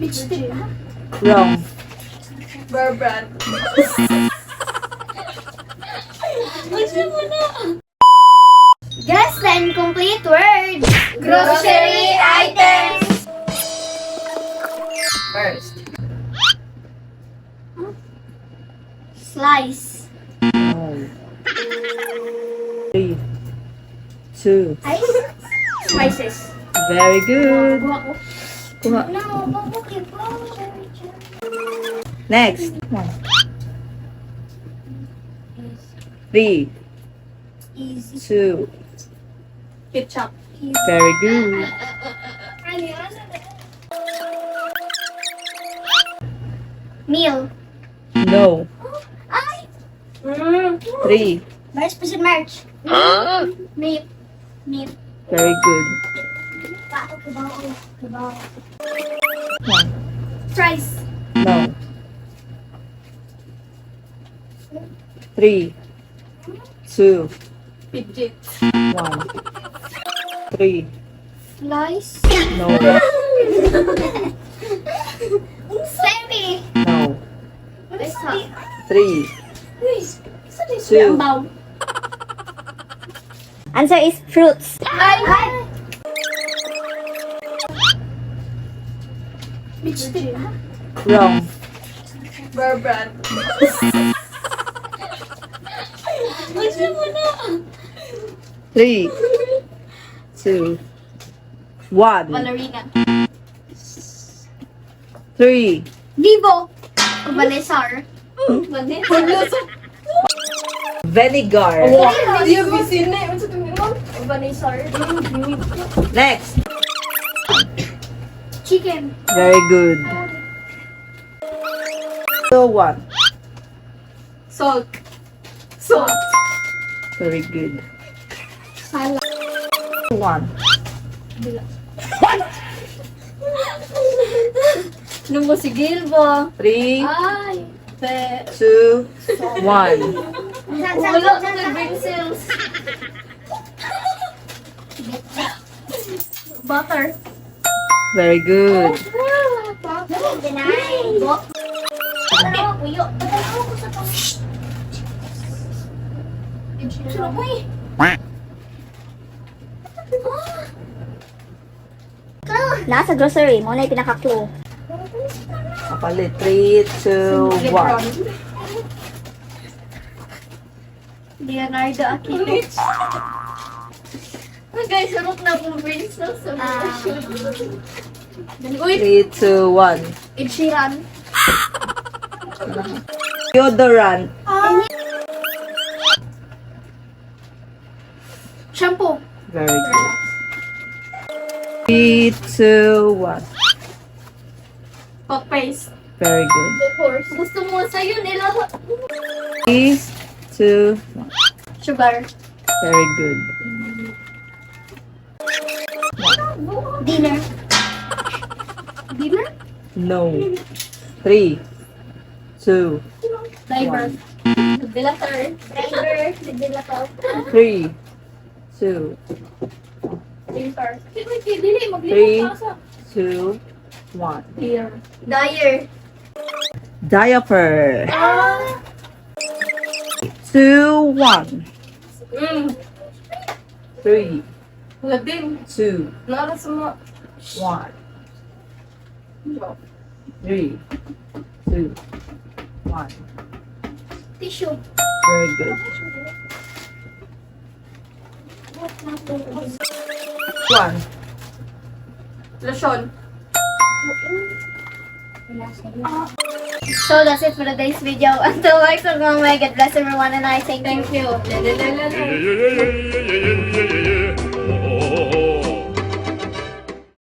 Bitch. Wrong. Bear Brand. Gusto mo na. Guess the incomplete words. Grocery items. First. Slice. No. Three, two. Ice. Spices. Very good. Kuha ko. Kuha. No, bakit ba? Next. One. Three, Easy. two. Ketchup. Very good. Meal. No. Ay! Three. March pa si March. Huh? Meat. Meat. Very good. One. Fries. No. Three, two, Fidget. one. Three. Slice. No. Semi. No. Isa. Three, two. Answer is fruits. Ay! Ay! Bitch, Wrong. Bear Brand. Gusto mo na. Three, two, one. Ballerina. Three, Vivo. Balesar. Vinegar. Hindi yung bisine. Ano sa tingin mo? Balesar. Next. Chicken. Very good. Two, one. Salt. Salt. Very good. Salad. One. Nung mo si Gilbo. Three, Ay. Pe. two, one. Wala ko nag-brain cells. Butter. Very good. Nasa grocery, mo na yung pinaka-clue. Kapalit. Three, two, one. Leonardo Aquino. Ay, guys, sarap na akong brain cells. Ah. Uy, Three, two, one. Ed Sheeran. Deodorant. Shampoo. Very good. Three, two, one. Toothpaste. Very good. Horse. Gusto mo sa'yo nila. Three, two, one. Sugar. Very good. Dinner. Dinner? No. Three, two, Diver. one. Dilatar. Driver. Dilatar. Three, two, Printer. Dili, Three. maglibot ka sa. two, one. Here. Dyer. Diaper. Two, one. Three, Wala din. two, Naara sa mga. one. Three, two, one. Tissue. Very good. One. Lotion. So that's it for today's video. Until next time, God bless everyone and I thank you. Thank you. La, la, la, la, la. Yeah.